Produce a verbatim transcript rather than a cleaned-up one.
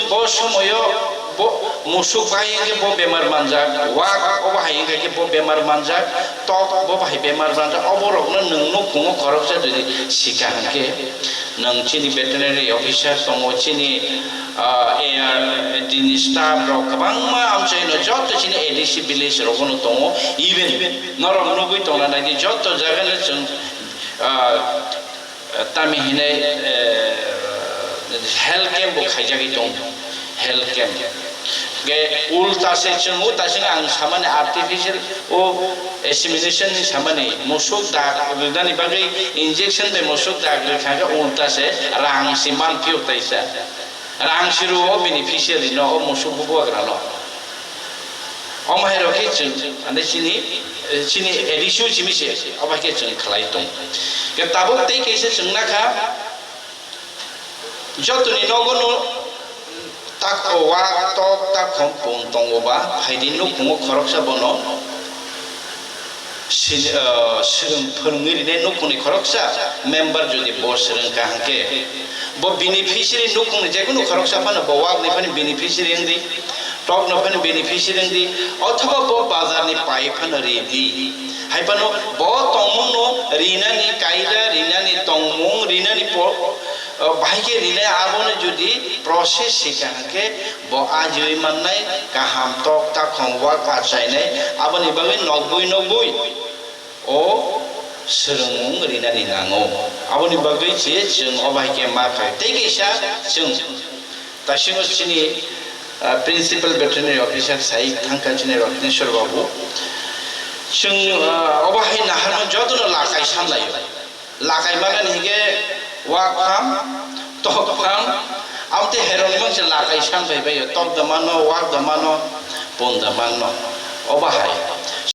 Bo somoyo bo musuk bai hwnkhe bo bemar manjak, wak obo hai hwnkhe bo bemar manjak, tok bo bai bemar manjak, obo rokno nwng nukhungo khoroksa jodi sika hwnkhe, nwng chini veterinary officer tongo, chini, ah, A R D ni staff rok kwbangma amchaino joto chini A D C village rogono tongo, even norok nugwi tongna naidi joto jagano chwng, ah, Tami hinai, eh, health camp bo khaijagwi tongo, health camp. Ge ulta se chwng o ta chwng ang samani artificial o insemination ni samani musuk dak rwnani bagwi injection bai musuk dak rwkha khe ulta se rang si man phiyok taisa. Rang si rw o beneficiary no o musuk bubagra no. Omo hai rok khe chwng, ande chini, chini A D C o simi se, obo hai khe chwng khlai tong. Khe tabuk tei kaisa chwng nakha, jotoni nogo no tak, wak, tok, takhom pung tongo ba, phaidi nukhungo khoroksa bono sin-, ah, swrwng phwrwngwi rinai nukhungni khoroksa member jodi bo swrwng kaham khe, bo beneficiary nukhungni jekunu khoroksa phano bo wakni phano beneficiary wngdi. Tokno phano beneficiary wngdi, othoba bo bazarni pai phano ridi. Hai phano bo tongmungno rinani kaida, rinani tongmung, rinani po-, o, bahai khe rinai abono jodi process se kaham khe bo ajiui mannai, kaham tok takhom wak achainai, aboni bagwi nokbui nokbui. O swrwngmung rinani nango. Aboni bagwi se chwng obo hai khe ma khlai. Tei kaisa chwng taisingo chini, ah, principal veterinary officer sai thangkha chini Ratneshwar babu. Chwng, ah, obo hai naharno jotono lakai sanlaio. Lakai manani hingke wak phang, tok phang, amtwi heroni mangse lakai san phai baio. Tok da mano, wak da mano, pon da mano. Obo hai.